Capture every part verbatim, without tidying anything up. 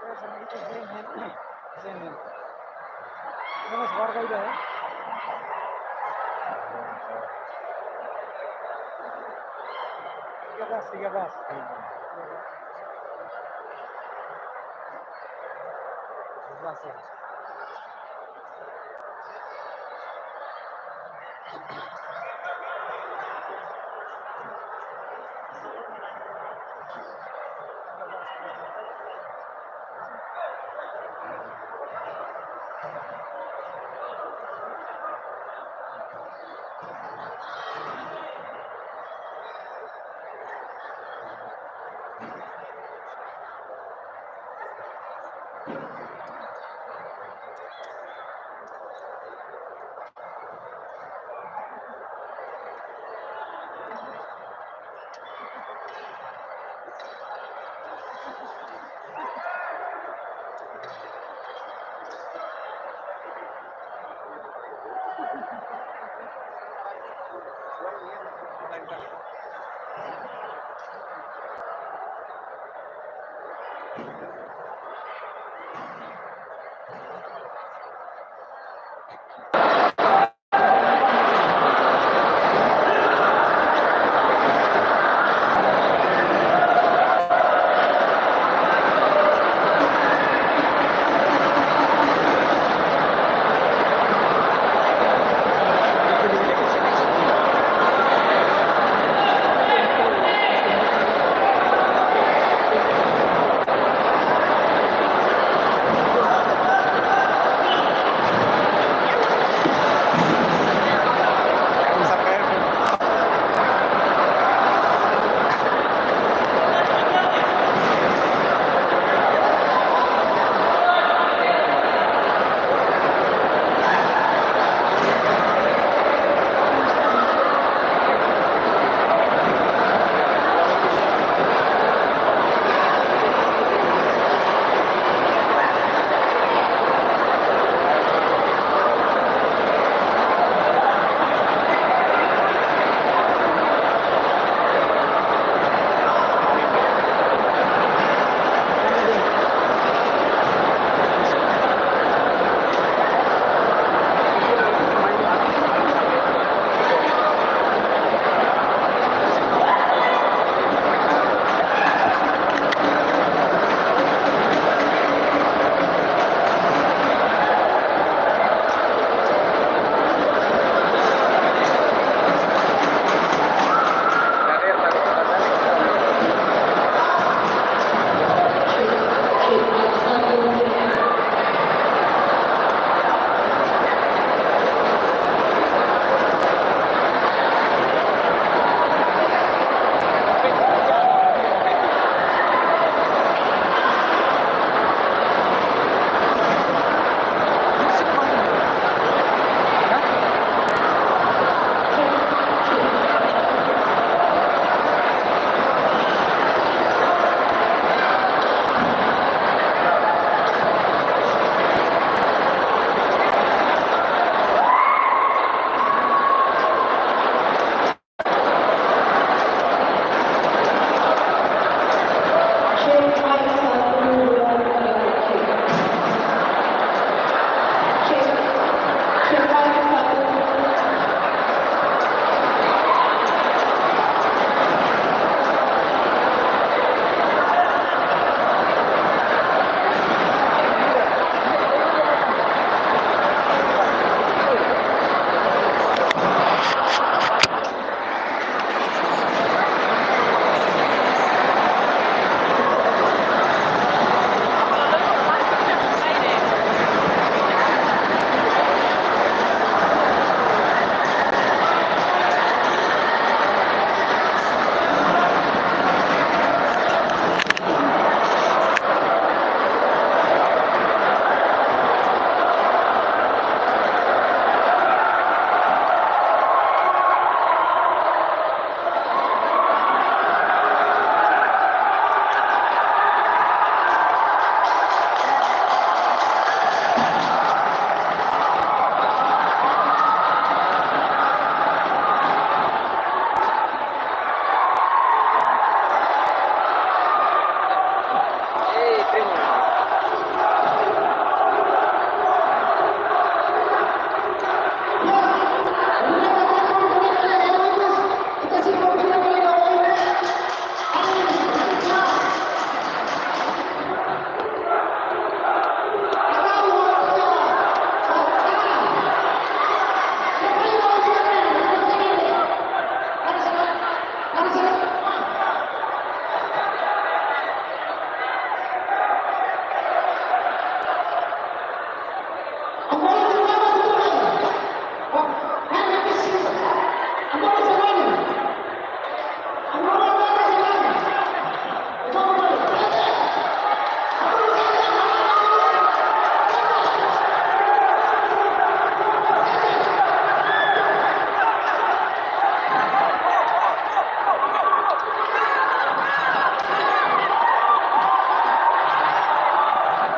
Tiga belas, tiga belas. Tiga belas, tiga belas. Tiga belas, ya.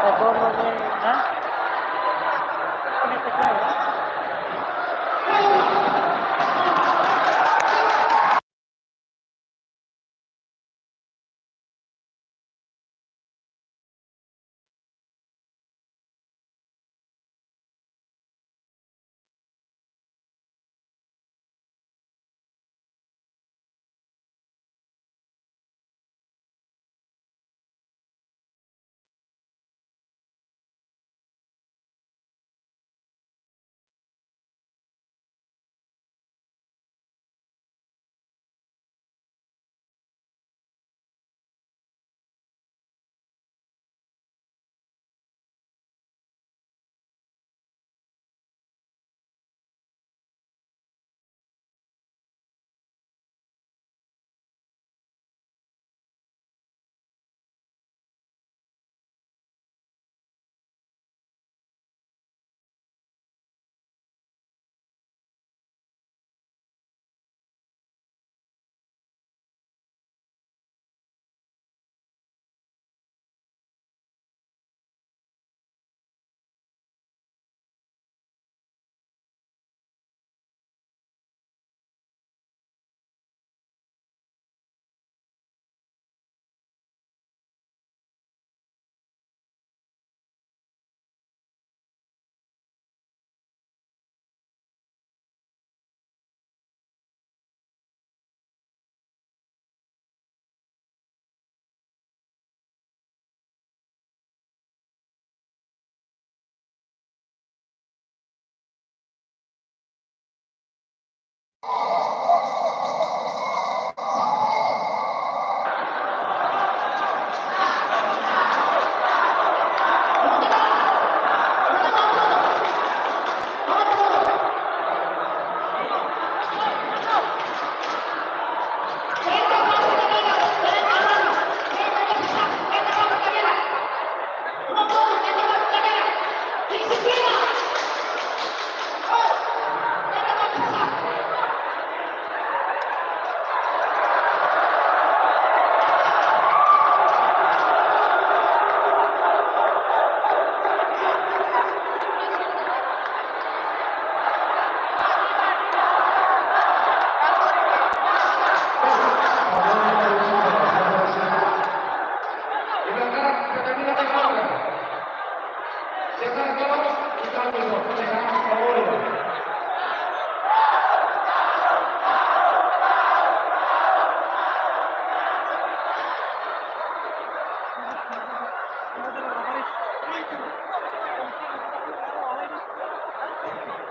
Bono le, ha? Kone te kone.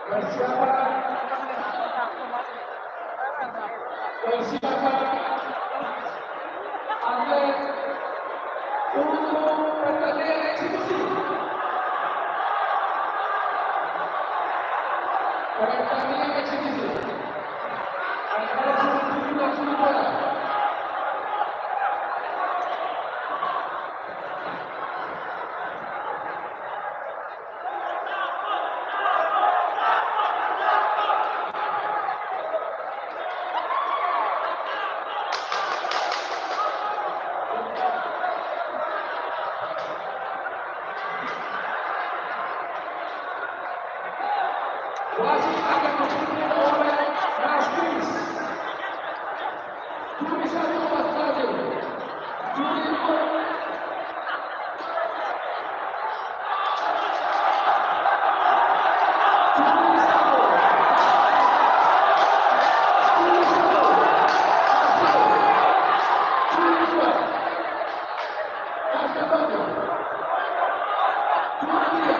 Persiapan, persiapan atlet untuk pertandingan eksekusi. Pertandingan eksekusi antara Sulu Tujuh dan Sulu Dua. Wasit akan menghukum oleh Nastis. Juri satu, Mas Fadil. Juri dua. Juri satu. Juri satu. Juri dua. Mas Fadil. Juri tiga.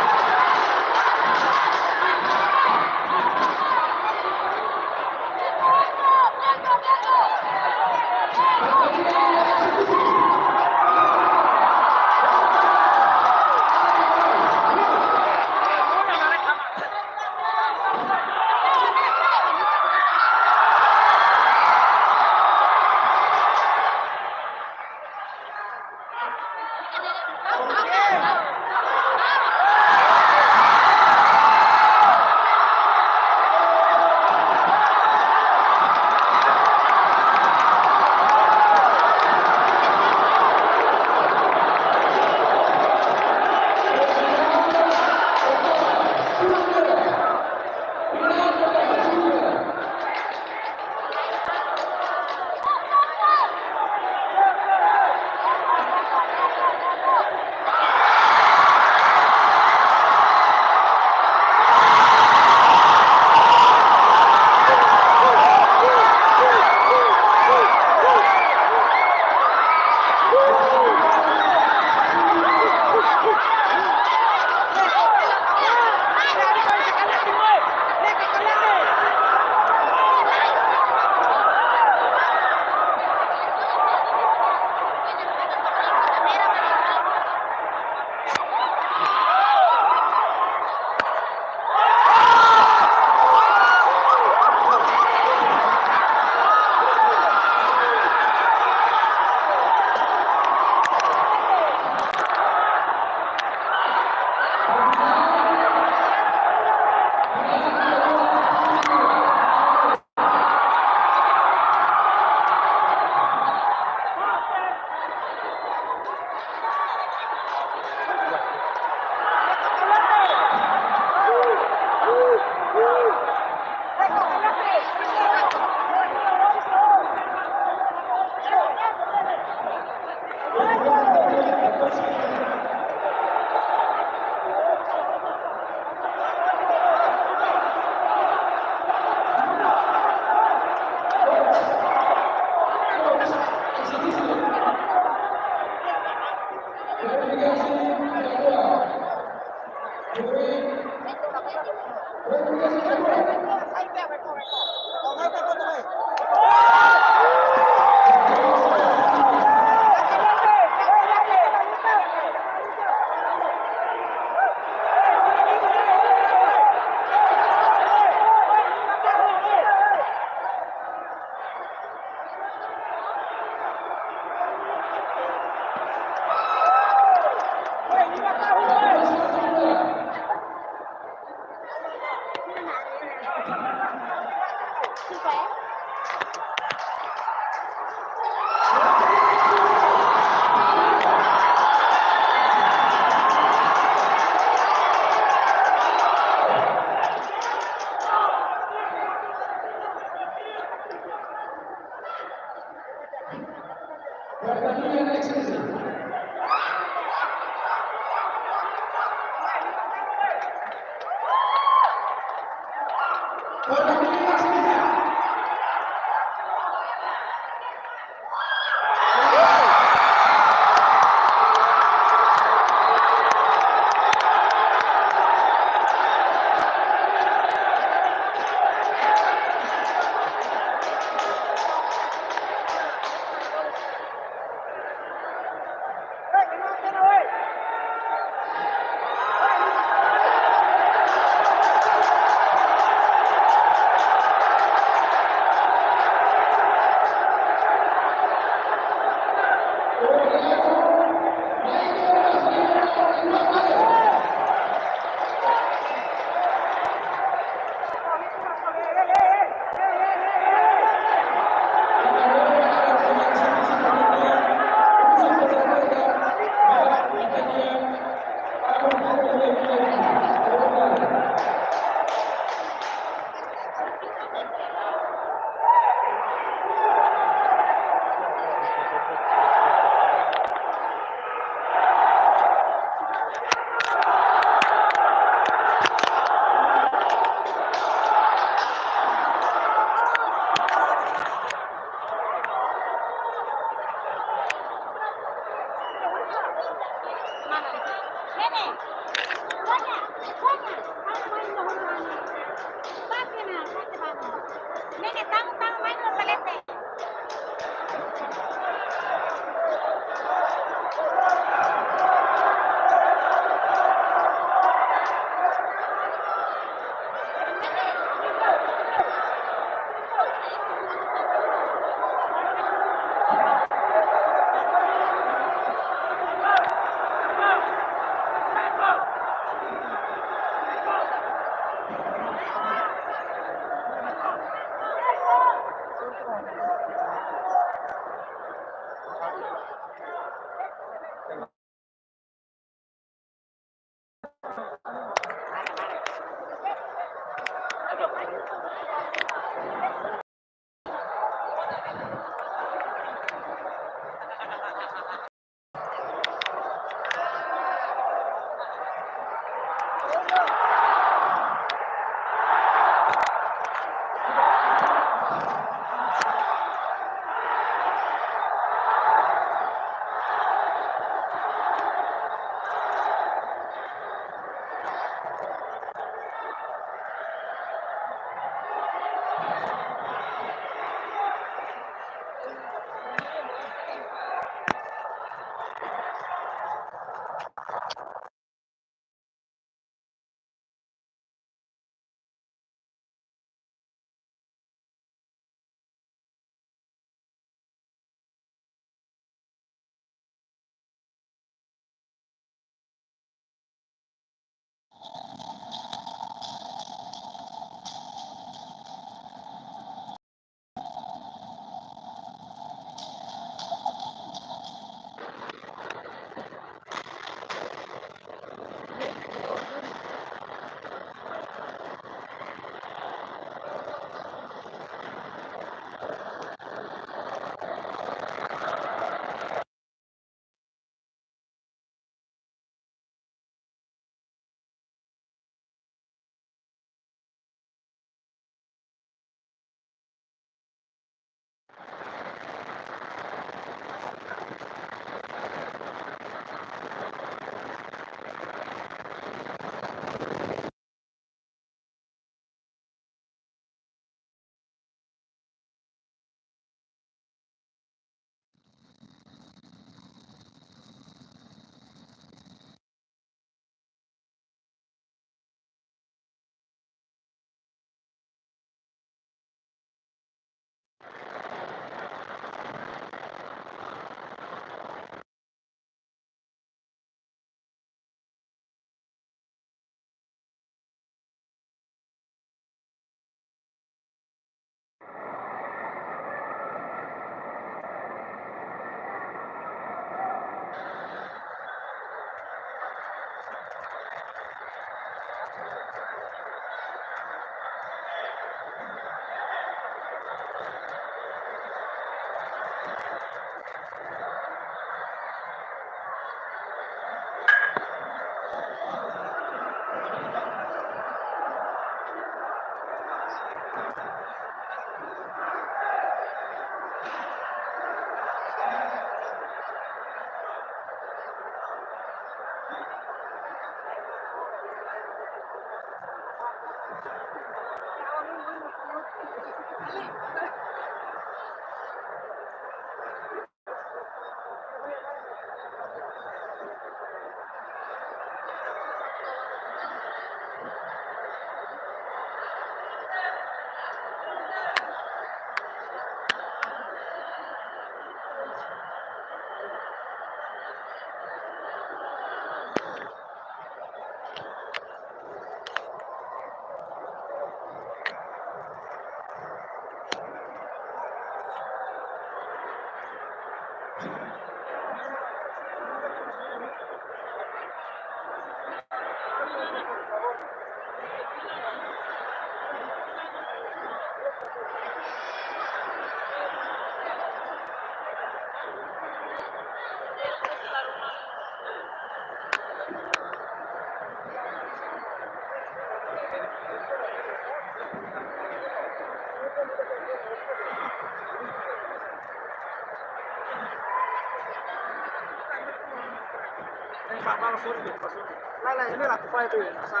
Lae, lae, ne'e la tu fai tu, sa.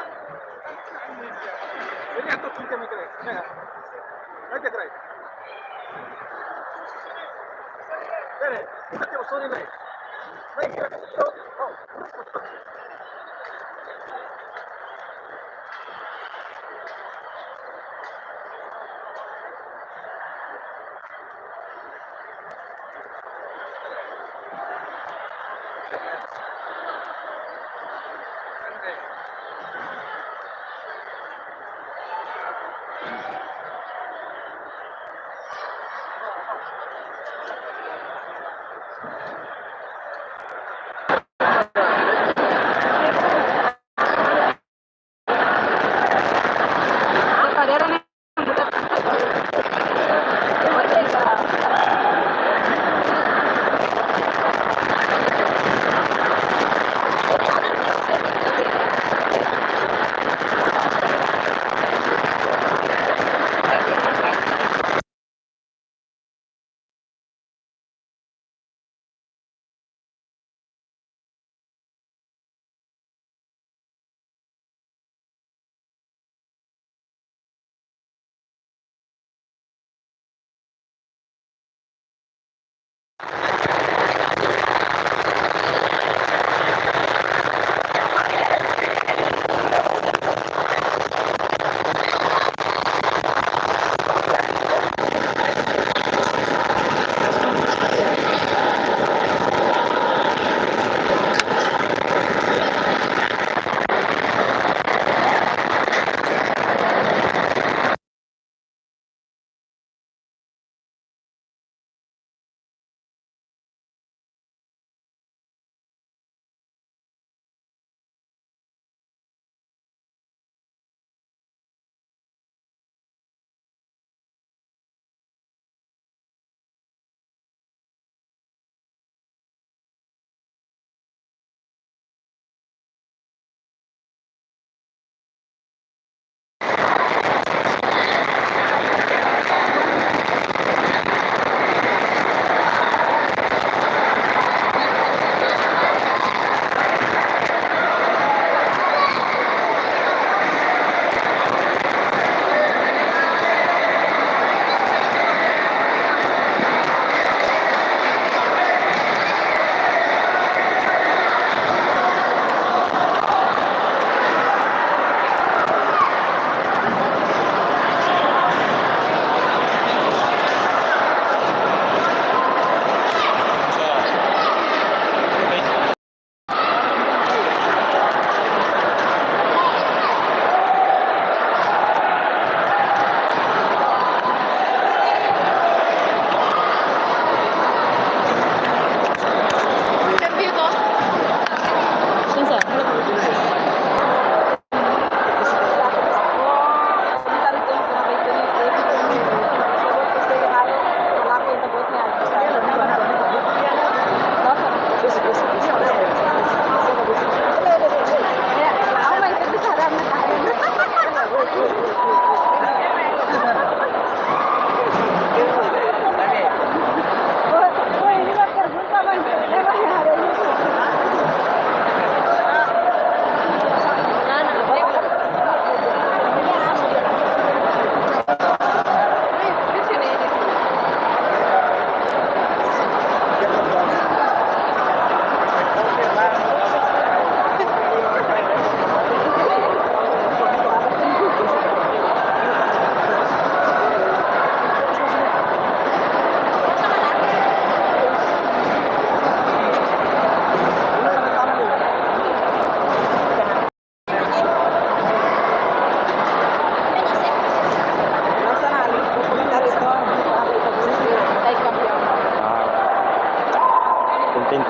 Ne'e atu kita mikir, ya. Oke, try. Ne'e, kita coba sorry, ne'e. Ne'e, kita, oh, oh.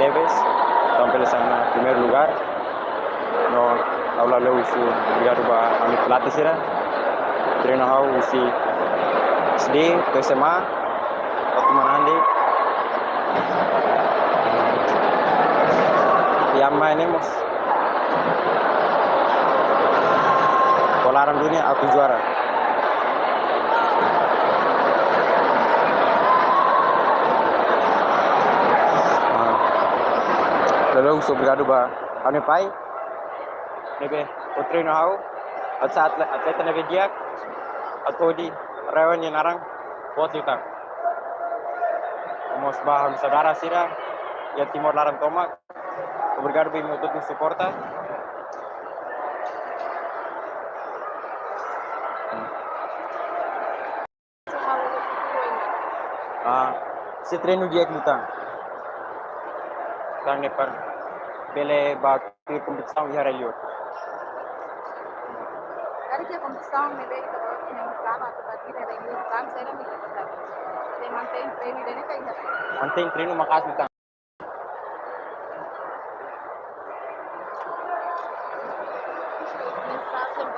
Tebes, tampil sama primeiro lugar. No, ha'u la husu obrigadu ba ami pelatih sira. Treinu ha'u husi S D, to'o S M A, waktu manande. Ya, main emos. Pelaran dunia, aku juara. Ah. Lalu, so obrigadu ba ha'u-nia pai ne'ebé fó treinu ha'u, atu sai atle-, atleta ne'ebé di'ak, atu hodi raiwa nia naran boot liután. Mós ba ha'u-nia saudara sira iha Timor laran tomak, obrigadu ba imi hotu-hotu suporta. Ah, sei treinu di'ak liután. Tan ne'e para bele ba kompetisaun iha rai-li'ur. Karik iha kompetisaun ne'ebé ita-boot nia la'o atu ba iha rai-li'ur, tan saida mak ita-boot sei mantein treinu ida-ne'e ka iha? Mantein treinu maka'as liután. Mensajen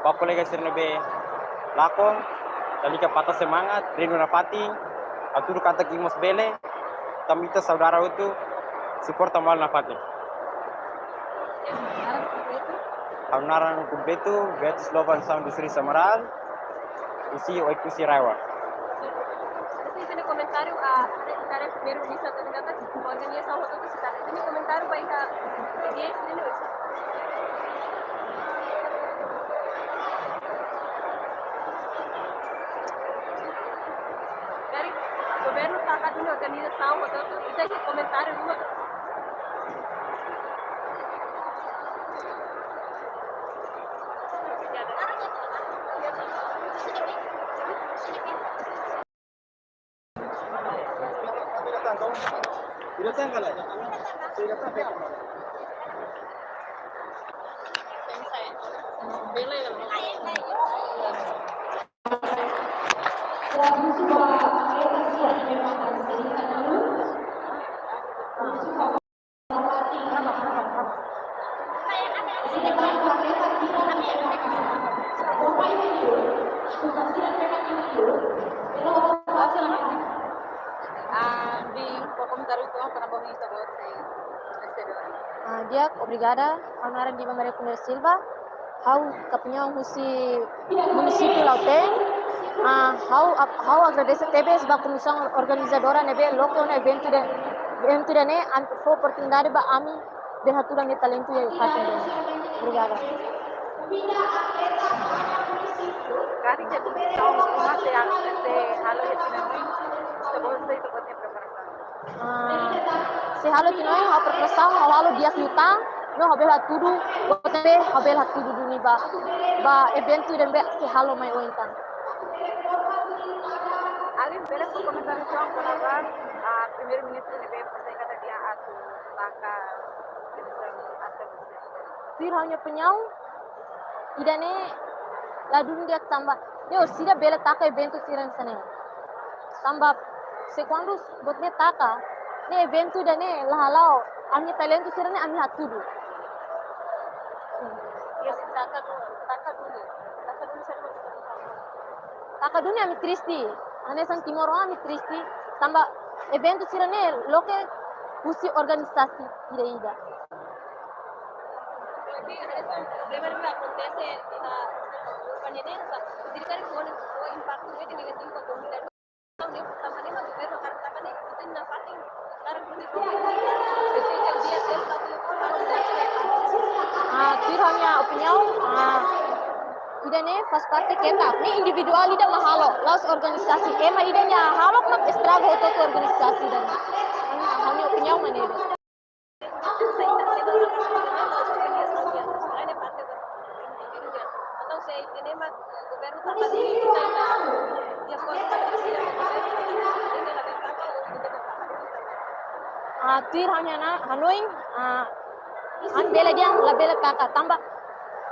ba kolega sira ne'ebé lakon, lalika patah semangat, treinu nafatin, hatudu katak imi mós bele, tanba ita saudara hotu, suporta malu nafatin. Ha'u-nia naran kompletu, Betis Lovan Santos Reis Amaral, husi Oekusi Raiwa. Husi ita-nia komentáriu, ah, ita-nia primeiru-ministru atu data organizasaun hotu-hotu sira. Ita-nia komentáriu ba iha, iha, ida-ne'e. Karik governu taka duni organizasaun hotu-hotu, ita-nia komentáriu duni. Ah, bin, fó komentáriu uitoan kona-ba ohin ita-boot sei vencedor. Ah, di'ak, obrigada. Ha'u-nia naran Diva Maria Cunha da Silva. Ha'u kapiñaun husi munisípiu Lautém. Ah, ha'u ap-, ha'u agradese tebes ba komisaun organizadora ne'ebé loke ona eventu ida, eventu ida-ne'e, atu fó oportunidade ba ami bele hatudu ami-nia talentu iha fatin ida-ne'e. Obrigada. Karik iha kompetisaun ruma sei, sei halo iha tinan oin, ita-boot sei, ita-boot nia preparasaun? Ah, sei halo tinan oin, ha'u preparasaun, ha'u halo di'ak liután, no ha'u bele hatudu, buat ne'ebé ha'u bele hatudu duni ba, ba eventu ida ne'ebé sei halo mai oin tan. Alin, bele fó komentáriu uitoan kona-ba, ah, primeiru-ministru ne'ebé fó sai katak nia atu taka eleisaun atu Tuir ha'u-nia opiniaun, ida-ne'e ladún di'ak tanba, ne'e orsida bele taka eventu sira hanesan ne'e. Tanba, se kuandu buat ne'e taka, ne'e eventu ida-ne'e la hala'o, ami-nia talentu sira-ne'e ami hatudu. Yes, taka du-, taka duni. Taka duni sira-ne'e. Taka duni ami triste. Hanesan timoroan ami triste. Tanba eventu sira-ne'e loke husi organisasi ida-ida. Jadi, hanesan problema ne'ebé akontese iha Urban ne'e, sa, jadi karik fó, fó impaktu ne'e negativu ba komunidade. Tanba ne'e, tanba ne'e mak governu hakarak taka ne'e, ita-nia fatin hakarak duni. Ah, tuir ha'u-nia opiniaun, ah, ida-ne'e faz parte keta. Ne'e individuál ida mak halo, la'ós organisasi. Ema ida nia hahalok mak estraga hotu organisasi ida-ne'e. Ha'u-nia, ha'u-nia opiniaun mak ne'e de'it. Ah, tuir ha'u-nia hanoin, ah, ami bele dehan labele taka, tanba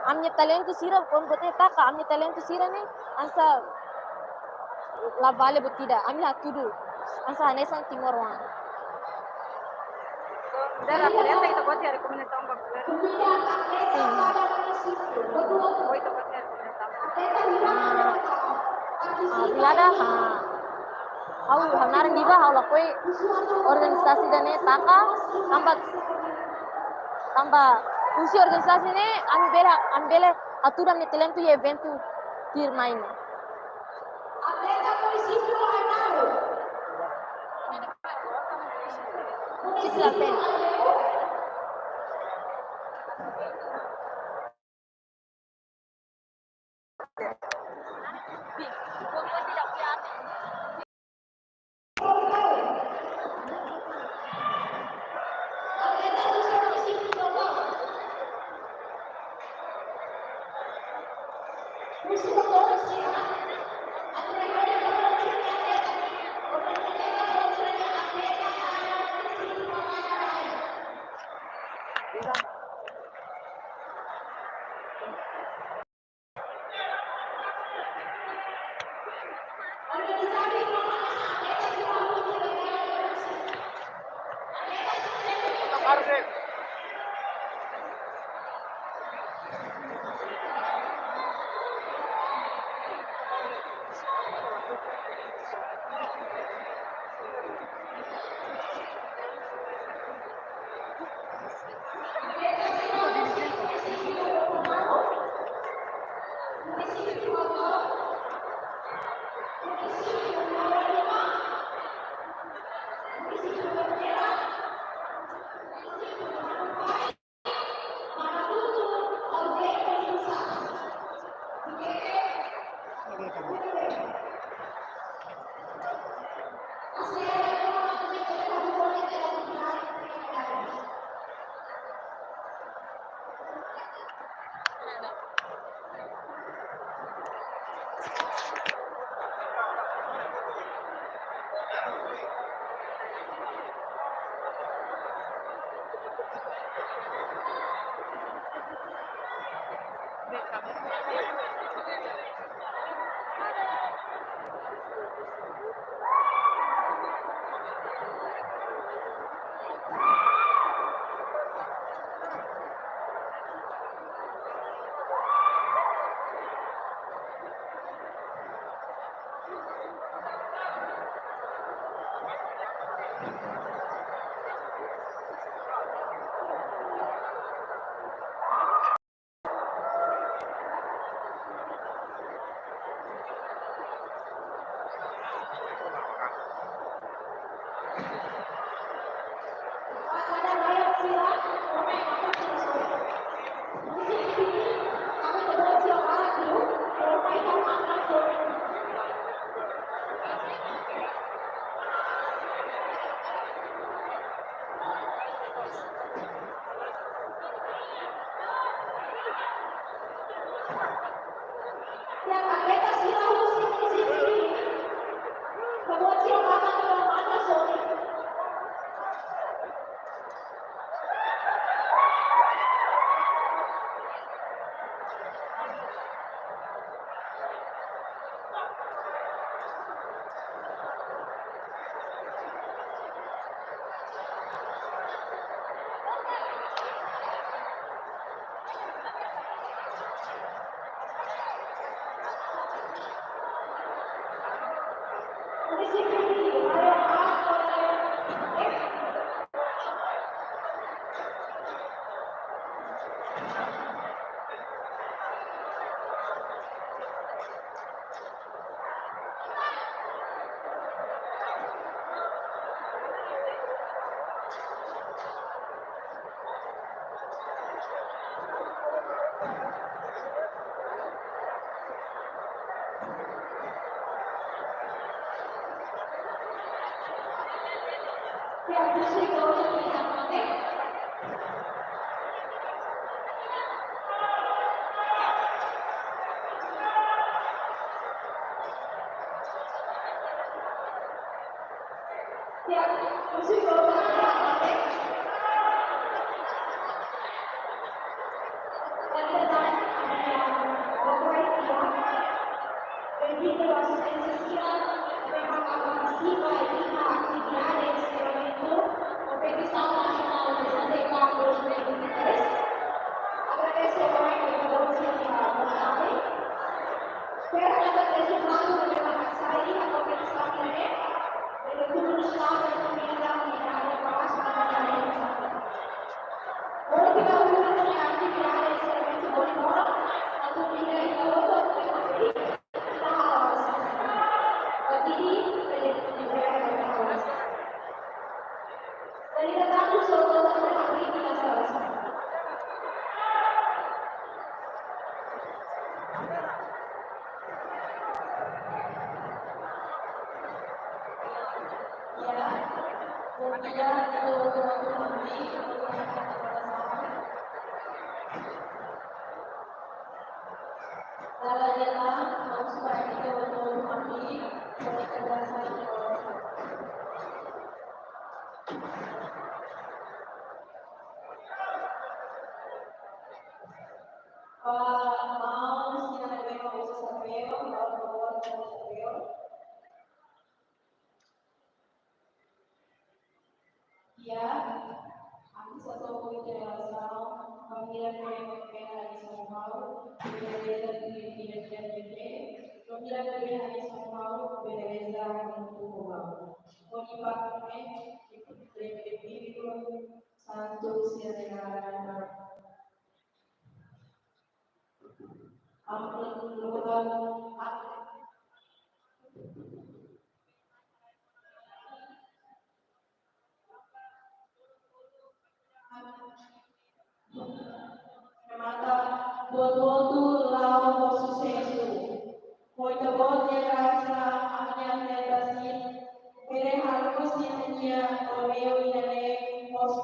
ami-nia talentu sira, kuandu buat ne'e taka, ami-nia talentu sira-ne'e, hanesan la vale buat ida, ami la hatudu. Hanesan Timor oan. Bandera preta, ita-boot iha rekomendasaun ba governu? Sin. Oito bandera rekomendasaun. Ah, ah, bilada, ah, ha'u, ha'u naran Diva, ha'u lakohi organisasi ida-ne'e taka, tanba, tanba husi organisasi ne'e, ami bele, ami bele hatudu ami-nia talentu iha eventu tuirmai ne'e. Para maun sira ne'ebé uza xapeu, para maun uza xapeu. Ya, ami satu komunidade relasaun, família ne'ebé bela di São Paulo, beleza di, di, di, di, família ne'ebé bela di São Paulo, beleza muito boa. Onde para mim, de, de, de, de, Santo Sierra. Remata, buat hotu la'o ho susesu. Ho Ita-Boot nia grasa, ami-nia Aman Brasil, bele halo sira-nia oinsá ida-ne'e, mós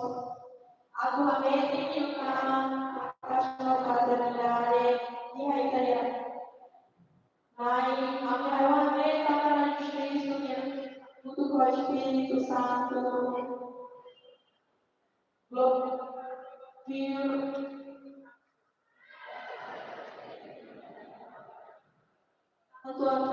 atu hametin liután paixaun fraternidade iha ita-nia Na'i, ami halo hanesan Na'i Jesus Kristu nian, hamutuk ho Espíritu Santu. Glória. Tuhan.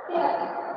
Ya,